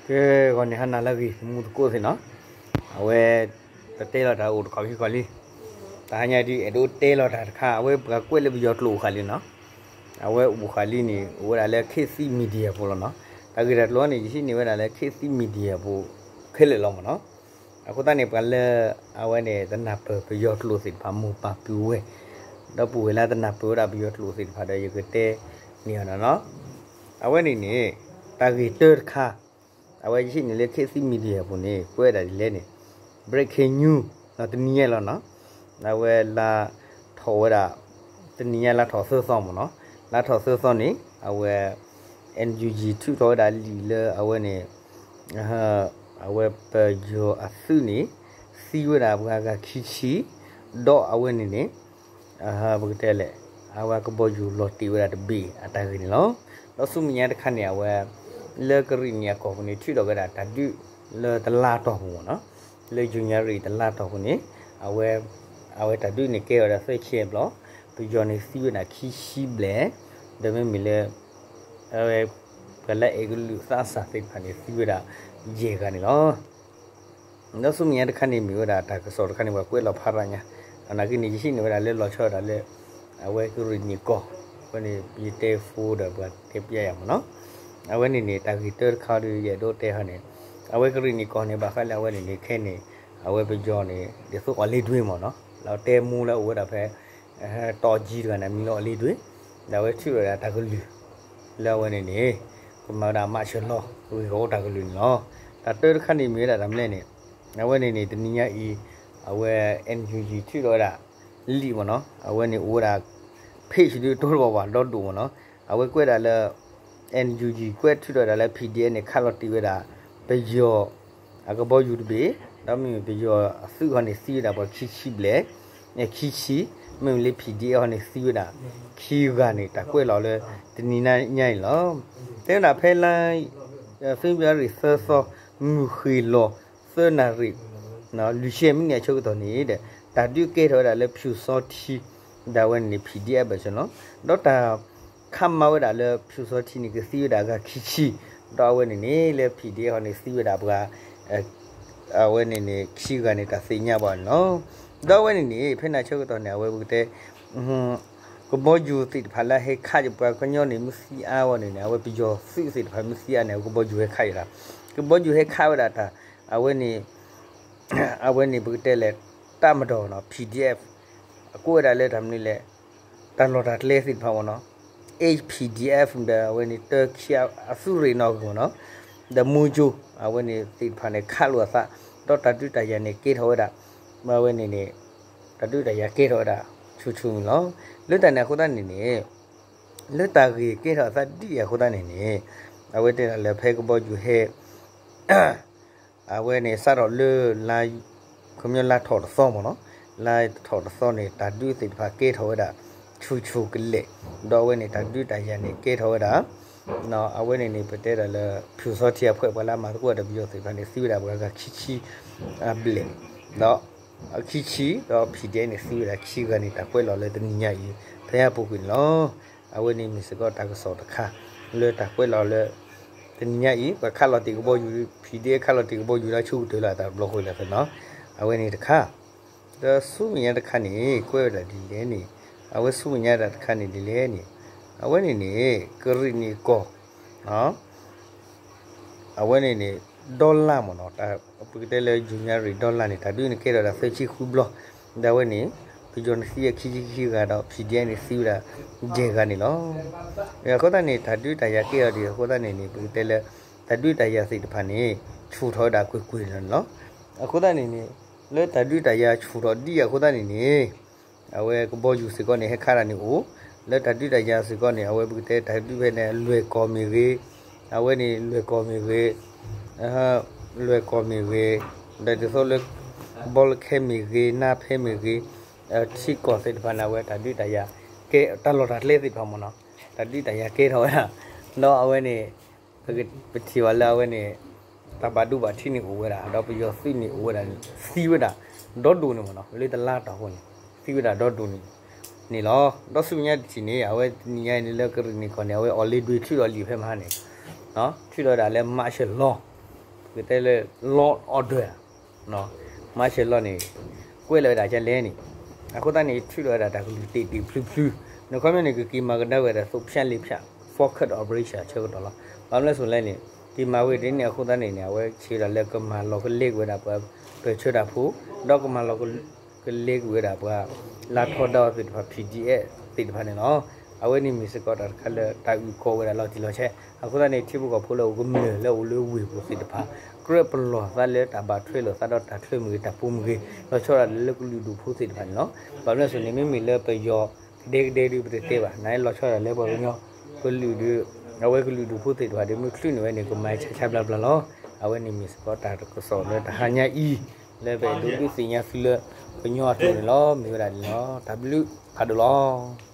ကဲ ဂီၤန့ၣ်ဟါနၤလၢအဂ့ၤ သမူသကိးသ့ၣ်နီၤ, အဝဲ ပတဲလီၤတၢ်အိၣ်တခီခံခီလံ, တဟါညါဒ်အဲၣ်ဒိးတဲလီၤတၢ်တခါ အဝဲပှၤကွဲးလၢပယီၤကျိာ်အိၣ်ဃာ်လံနီၤ, အဝဲအိၣ်ဃာ်လံန့ၣ် အိၣ်ဝဲဒၣ်လၢ ခေတ်သစ် Media ပူၤလီၤနီၤ, တၢ်ဂ့ၢ်တၢ်ကျိၤန့ၣ် ယဟံးန့ၢ်ဝဲဒၣ်လၢ ခေတ်သစ် Media ပူၤ ခဲလၢာ်လီၤမ့ၢ်နီၤ, အဃိသတးန့ၣ် ပှၤလၢ အဝဲန့ၣ် တနၢ်ပၢၢ်ပယီၤကျိာ်သ့ၣ်တဖၣ် မိၢ်ပၢ်ပုၢ်ဝဲၢ်, ဒီပုၢ်ဝဲၢ်လၢတနၢ်ပၢၢ်ဝဲဒၣ်ပယီၤကျိာ်သ့ၣ်တဖၣ်ဒီး ယကတဲန့ၢ်အီၤနီၤနီၤ, အဝဲန့ၣ်န့ၣ် တၢ်ဂ့ၢ်တၢတခါ အဝဲယဟံးန့ၢ်လၢ ခေတ်သစ် Media ပူၤန့ၣ် ကွဲးဒၣ်ဒ်လဲၣ်န့ၣ် breaking news နီၤ တနံၤညါလီၤနီၤ, အဝဲလါထီၣ်ဝဲဒၣ် တနံၤညါလါထီၣ်သၢသီမ့ၢ်နီၤ, လါထီၣ်သၢသီန့ၣ် အဝဲ NUG ထုးထီၣ်ဝဲဒၣ်လံာ်လၢအဝဲန့ၣ် အဝဲပယီၤအသုးန့ၣ် သံဝဲဒၣ်ပှၤဂၤခံဆံ, ဒီးအဝဲန့ၣ်န့ၣ် ပကတဲလဲၣ် အဝဲကဘီယူၤလီၤတံၢ်ဝဲဒၣ်တဘ့ၣ်အတၢ်ဂ့ၢ်န့ၣ်လီၤ. ဒီးဆူမဲာ်ညါတခါန့ၣ် အဝဲ လၢကရံၣ်နံၣ်အကီၢ်ပူၤန့ၣ် ထုးထီၣ်ဝဲဒၣ်တၢ်ဒုးလၢတလါတီၢ်ပူၤမ့ၢ်နီၤ, လၢယူၤညါရံၣ်တလါတီၢ်ပူၤန့ၣ် အဝဲ အဝဲတၢ်ဒုးန့ၣ်ကဲထီၣ်ဝဲဒၣ်သၢဆံဘျီ, ပယီၤန့ၣ်သံဝဲဒၣ်ခံဆံဘျဲၣ်, ဒီးမ့မ့ၢ်လၢ အဝဲ ပှၤလၢအဲၣ်ကလုာ်သးစၢ်သ့ၣ်တဖၣ်န့ၣ် သံဝဲဒၣ်ယဲၢ်ဂၤန့ၣ်လီၤ. ဒီးဆူမဲာ်ညါတခါန့ၣ် မ့ၢ်ဝဲဒၣ်တၢ်ကစီၣ်တခါန့ၣ် ပှၤကွဲးလီၤဖးရၤညါ, အနာ်က့န့ၣ် ယဟံးန့ၢ်ဝဲဒၣ်လၢလီၤဆီဒၣ်တၢ်လၢ အဝဲကရံၣ်နံၣ်ကီၢ်, အဝဲန့ၣ် ယတဲဖိဒီးပှၤတဲပျဲယၤမ့ၢ်နီၤ, အဝဲန့ၣ်န့ၣ် တၢ်ဂ့ၢ်တၢတခါဒီး ယအဲၣ်ဒိးတဲဟီန့ၣ်, အဝဲကရံၣ်နံၣ်ကီၢ်န့ၣ် ဘၣ်ဃးလၢအဝဲန့ၣ်န့ၣ် ခဲန့ၣ် အဝဲပယီၤန့ၣ် ဒ်သိးအီၤလ့ဒွ့မ့ၢ်နီၤ, လၢတဲမူလၢအိၣ်ဝဲဒၣ်ဖဲ တီကံတဂၤန့ၣ် မံၤလၢအီၤလ့ဒွ့, ဒီးအဝဲထုးထီၣ်ဝဲဒၣ်တၢ်ကလုၢ် လၢအဝဲန့ၣ်န့ၣ် ကမၤဝဲဒၣ်မၤဆၢလီၤ ဂ့ၢ်ကီအိၣ်တၢ်ကလုၢ်န့ၣ်လီၤ. တၢ်တၢတခါန့ၣ်မ့ၢ်ဝဲဒၣ်တၢ်မနုၤလဲၣ်န့ၣ်, အဝဲန့ၣ်န့ၣ် တနံၤညါအံၤ အဝဲ NUG ထုးထီၣ်ဝဲဒၣ် လံာ်မ့ၢ်နီၤ, အဝဲန့ၣ်အိၣ်ဝဲဒၣ် page ဒုးတဘၣ်ဘၣ်ဒီဒိၣ်မ့ၢ်နီၤ, အဝဲကွဲးဒၣ်လၢ NUG ကွဲးထုးထီၣ်ဝဲဒၣ်လၢ PDF န့ၣ် ခးလီၤတံၢ်ဝဲဒၣ် ပယီၤ အကဘီယူၤတဘ့ၣ်, ဒီးမ့မ့ၢ်ပယီၤအသုးဟီန့ၣ်သံဝဲဒၣ်ပှၤခံဆံဘျဲၣ်, ခံဆံ, မ့မ့ၢ်လၢ PDF ဟီန့ၣ်သံဝဲဒၣ် ခံဂၤန့ၣ် တၢ်ကွဲးလီၤလၢ တနံၤညါအံၤလီၤ. တဲဝဲဒၣ်ဖဲလါ February သၢသီ မုၢ်ဃ့ၢ်လီၤ သၢနၣ်ရံၣ် လွံၢ်ဆံမံးနံးအဆၢကတီၢ်န့ၣ်ဒီး တၢ်ဒုးကဲထီၣ်ဝဲဒၣ်လၢ ဖၠူၣ်စီထံ ဒီးအဝဲန့ၣ်န့ၣ် PDF ဘၣ်ဆၣ်နီၤ, ဒီးတၢ် ခးမၤဝဲဒၣ်လၢ ဖၠူၣ်စီထံန့ၣ် ကသံဝဲဒၣ်အဂၤခံဆံ, ဒီးအဝဲန့ၣ်န့ၣ် လၢ PDF ဟီန့ၣ် သံဝဲဒၣ်ပှၤ အဝဲန့ၣ်န့ၣ် ခံဂၤန့ၣ် တၢ်သ့ၣ်ညါဘၣ်န့ၣ်လီၤ. ဒီးအဝဲန့ၣ်န့ၣ် ဖဲန့ၣ်အဆၢကတီၢ်န့ၣ် အဝဲပကတဲ ကဘီယူၤသ့ၣ်တဖၣ်လၢဟဲခးယပှၤကညီန့ၣ် မ့ၢ်သံအါဝဲန့ၣ်န့ၣ် အဝဲပယီၤသုးသ့ၣ်တဖၣ်မ့ၢ်သံအါန့ၣ် အဝဲကဘီယူၤဟဲခးယၤလီၤ. ကဘီယူၤဟဲခးဝဲဒၣ်တၢ် အဝဲန့ၣ် အဝဲန့ၣ်ပကတဲလဲၣ် တပ်မတော်နီၤ PDF အကိးဝဲဒၣ်လၢတၢ်မနုၤလဲၣ် တၢ်လီၢ်တၢ်ကျဲသ့ၣ်တဖၣ်မ့ၢ်နီၤ H P D F ဒီးအဝဲန့ၣ် တၢခံအသုးရ့ၣ်နီၣ်ဂံၢ်မ့ၢ်နီၤ ဒီးမူကၠိ အဝဲန့ၣ်သ့ၣ်တဖၣ်န့ၣ် ခးလိာ်အသး ဒီးတၢ်ဒုးတၢ်ယၤန့ၣ် ကဲထီၣ်ဝဲဒၣ် အဝဲန့ၣ်န့ၣ် တၢ်ဒုးတၢ်ယၤကဲထီၣ်ဝဲဒၣ် ဆူၣ်ဆူၣ်န့ၣ်လီၤ. လၢတၢ်န့ၣ်အဃိသတးန့ၣ်န့ၣ် လၢတၢ်ဂ့ၢ်ကဲထီၣ်အသးဒ်အံၤအဃိသတးန့ၣ်န့ၣ် အဝဲတဲဒၣ်လၢဖဲကဘီယူၤဟဲ အဝဲန့ၣ် စးထီၣ်လၢ ခီပညီလါထီၣ်တသီမ့ၢ်နီၤ, လါထီၣ်တသီန့ၣ် တၢ်ဒုးသ့ၣ်တဖၣ်ကဲထီၣ်ဝဲဒၣ် ဆူၣ်ဆူၣ်ကလဲာ်, ဒီးအဝဲန့ၣ် တၢ်ဒုးတၢ်ယၤန့ၣ် ကဲထီၣ်ဝဲဒၣ် အဝဲန့ၣ်န့ၣ် ပတဲဒၣ်လၢ ဖၠူၣ်စီထံအဖှဲးပှၤလၢအမၤသကိးတၢ်ဒီးပယီၤသ့ၣ်တဖၣ်န့ၣ် သံဝဲဒၣ်ပှၤဂၤခံဆံ အဘျဲၣ်, ဒီး အခံဆံ ဒီး PDF န့ၣ် သံဝဲဒၣ်ခံဂၤန့ၣ် တၢ်ကွဲးလီၤလၢတနံၤညါအံၤ ဖဲအပူၤကွံာ်န့ၣ်လီၤ. အဝဲန့ၣ်မ့ၢ်စ့ၢ်ကီးတၢ်ကစီၣ်တခါ လၢတၢ်ကွဲးလီၤလၢ တနံၤညါအံၤ ပှၤခးလီၤတ့ၢ်ကဘီယူၤ PDF ခးလီၤတ့ၢ်ကဘီယူၤလၢဆူကတၢၢ်လၢအတၢ်ဘျီဃီလၢဖဲနီၤ, အဝဲန့ၣ်တခါ ဒီးဆူမဲာ်ညါတခါန့ၣ် ကွဲးဝဲဒၣ်ဒ်လဲၣ်န့ၣ်, အဝဲဆူမဲာ်ညါဒၣ်တခါန့ၣ်ဒ်လဲၣ်န့ၣ်, အဝဲန့ၣ်န့ၣ် ကရံၣ်နံၣ်ကီၢ် အဝဲန့ၣ်န့ၣ် ဒီလါမ့ၢ်နီၤ, ပကတဲလၢ ယူၤညါရံၣ် ဒီလါန့ၣ် တၢ်ဒုးန့ၣ်ကဲထီၣ်ဝဲဒၣ်သၢဆံဃုဘျီ, ဒီးအဝဲန့ၣ် ပယီၤန့ၣ်သံအခံဆံခံဂၤဒီး PDF န့ၣ် သံဝဲဒၣ်ယဲၢ်ဂၤန့ၣ်လီၤ. အဃိသတးန့ၣ် တၢ်ဒုးတၢ်ယၤကဲထီၣ်ဒ်အဃိသတးန့ၣ်န့ၣ် ပကတဲလၢ တၢ်ဒုးတၢ်ယၤသ့ၣ်တဖၣ်န့ၣ် ဆူၣ်ထီၣ်ဝဲဒၣ်ကွ့ၢ်ကွ့ၢ်န့ၣ်လီၤ. အဃိသတးန့ၣ်န့ၣ် လၢတၢ်ဒုးတၢ်ယၤဆူၣ်ထီၣ်ဒ်အဃိသတးန့ၣ်န့ၣ် အဝဲကဘီယူၤစ့ၢ်ကီးန့ၣ် ဟဲခးတၢ်န့ၣ်အိၣ်, လၢတၢ်ဒုးတၢ်ယၤစ့ၢ်ကီးန့ၣ် အဝဲပကတဲတၢ်ဒုးဖဲန့ၣ် လွဲၢ်ကီၢ်မ့ၢ်ဂ့ၤ, အဝဲန့ၣ်လွဲၢ်ကီၢ်မ့ၢ်ဂ့ၤ, လွဲၢ်ကီၢ်မ့ၢ်ဂ့ၤ, ဒီးဒ်သိးလၢ ဘီလၢခဲမ့ၢ်ဂ့ၤ, နါဖဲမ့ၢ်ဂ့ၤ, ထံကီၢ်သ့ၣ်တဖၣ်န့ၣ် အဝဲတၢ်ဒုးတၢ်ယၤ ကဲတၢ်လီၢ်တၢ်ကျဲသ့ၣ်တဖၣ်မ့ၢ်နီၤ, တၢ်ဒုးတၢ်ယၤကဲထီၣ်ဝဲဒၣ်, ဒီးအဝဲန့ၣ် ပထံၣ်ဘၣ်လၢအဝဲန့ၣ် တၢ်ဘၣ်ဒိဘၣ်ထံးန့ၣ်အိၣ်ဝဲဒၣ် ဒီးပယီၤသုးန့ၣ်အိၣ်ဝဲဒၣ် သံဝဲဒၣ် ဒီဒိၣ်န့ၣ်မ့ၢ်နီၤ လၢတလါတီၢ်အဃိန့ၣ် သံဝဲဒၣ်ဒီဒိၣ်န့ၣ် န့ၣ်လီၤ. ဒီးဆူမဲာ်ညါတထံၣ်န့ၣ် အဝဲတနံၤညါအံၤန့ၣ်လၢကရံၣ်နံၣ်ကီၢ်န့ၣ် အဝဲအီၤလ့ဒွ့ထုးထီၣ်လံာ်ဖဲမဟါန့ၣ် ထုးထီၣ်ဝဲဒၣ်လၢမၤဆၢလီၤ ပတဲလၢ law order မၤဆဲးလီၤန့ၣ် ကွဲးလီၤဝဲဒၣ်ကလဲၣ်န့ၣ်, အဃိသတးန့ၣ် ထုးထီၣ်ဝဲဒၣ်တၢ်ကလုၢ်တ့ၢ်တ့ၢ်ဖျုးဖျုး, နခီပညီန့ၣ် ကက့ၤမၤကဒါဝဲဒၣ် သိးဖၠၣ်လ့ဖၠၣ် forked operation ဆၢကတီၢ်လီၤ. ဘၣ်မနုၤလဲၣ်န့ၣ် က့ၤမၤဝဲဒ်န့ၣ်အဃိသတးန့ၣ်န့ၣ် အဝဲဆံးဝဲဒၣ်လၢကမၤလီၤကလဲက့ၤဝဲဒၣ်ပှၤပၢၢ်ဆၢတၢ်ဖိ, ဒီးကမၤလီၤ ကလဲက့ၤဝဲဒၣ်ပှၤ လၢထီဒါသ့ၣ်တဖၣ် P D F သ့ၣ်တဖၣ်န့ၣ်လီၤ. အဝဲန့ၣ်မ့ၢ်စ့ၢ်ကီးတၢ်တခါလၢတၢ်အုၣ်ကီၤဝဲဒၣ်လီၤတံၢ်လီၤဆဲး, အဃိသတးန့ၣ် ထံဖိကီၢ်ဖိလၢအိၣ်ကမျၢၢ်လၢအအိၣ်လၢဝ့ၢ်ပူၤသ့ၣ်တဖၣ် ကြၢးပလီၢ်သးလၢတၢ်ဘၣ်ထွဲလိာ်သးဒီးတၢ်ချၢမ့ၢ်ဂ့ၤ တၢ်ပူၤမ့ၢ်ဂ့ၤ, လီၤဆီဒၣ်တၢ်လၢကလုာ်ဒူၣ်ဖိသ့ၣ်တဖၣ်န့ၣ်လီၤ. ဘၣ်မနုၤလဲၣ်န့ၣ် မ့မ့ၢ်လၢပယီၤကဒဲကဒဲဒုးပတတဲဘၣ်, နလီၤဆီဒၣ်တၢ်လၢပှၤကညီကလုာ်ဒုး အဝဲကလုာ်ဒူၣ်ဖိသ့ၣ်တဖၣ်ဒီး မ့ၢ်ချုးန့ၢ်ဝဲန့ၣ် ကမၤဆါဆါဘျါဘျါလီၤ. အဝဲန့ၣ်မ့ၢ်စ့ၢ်ကီးတၢ်တကစီၣ်လၢတဟါညါအံၤ လၢပအဲၣ်ဒိးဒုးသ့ၣ်ညါသုလၢကညီအကျိာ်န့ၣ်လီၤ. မ့ၢ်ဝဲဒၣ်န့ၣ်လီၤ. တၢ်ဘျုးဖးဒိၣ်လီၤ.